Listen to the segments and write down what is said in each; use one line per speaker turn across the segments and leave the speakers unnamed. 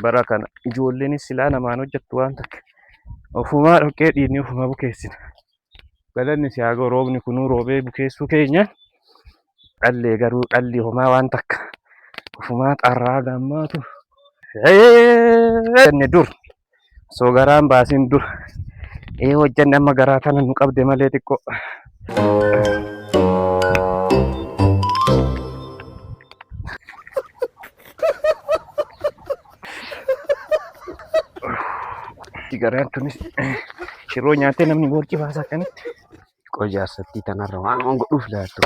Bara kana ijoolleenis silaa namaan hojjettu waan takka. Ofumaa dhoqqee dhiinni ofumaa bukeessina. Galanni si haa ga'u roobni kunuu roobee bukeessuu keenya. Dhallee garuu dhalli homaa waan takka. Ofumaa xarraa gammaatu. Jenne dur osoo garaan baasin dur. Ee hojjenne amma garaa tana nu qabde malee xiqqoo. Garaan tunis shiroo nyaatee namni boorcii baasa akkanitti.
Qoy jaarsattii tanarra waan waan godhuuf laattu.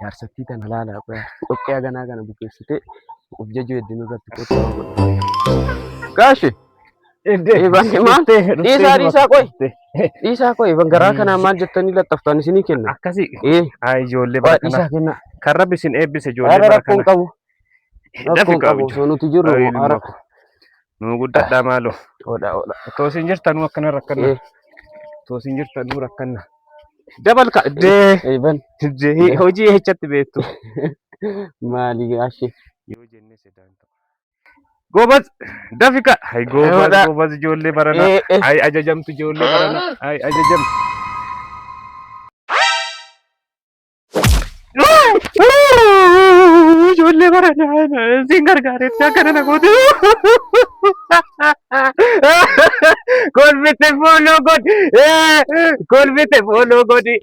Jaarsattii tana laalaa qoya. Dhoqqee haganaa kana bukeessitee of jajuu hedduu nurratti kottu waan godhuuf. Gaashi! Eeban maal? Dhiisaa dhiisaa qoy. Dhiisaa qoy. Eeban garaa kanaa maal jettanii laxxaftan isinii kenna.
Akkasii.
Ee
Haa ijoollee
qoy
bara kana.
dhiisaa kenna.
Kan rabbi isin eebbise ijoollee
Hara
bara
rakkoon
kana.
qabu.
Dafi
Rakkoon
qabu.
qabu. Osoo nuti jirru
Ay, ilma
hara.
koo. Nuu guddadhaa maaloo.
Oodha oodha.
Otoo isin jirtanuu akkana rakkanna.
Ee
Otoo isin jirtanuu rakkanna. Dabalka. Dee.
eeban
Dee. Hojii eechatti beektu.
maali gaashee.
Yoo jenne sedaan ta'u. Goobaz dafi ka. Hay goobaz
Oodha.
goobaz ijoollee baranaa.
Ee ee.
Hay ajajamtu ijoollee baranaa. Hay ajajamtu. Ijoollee baranaa siin gargaaretti akkana na goote. Kolfite fooloo godhi. Kolfite fooloo godhi.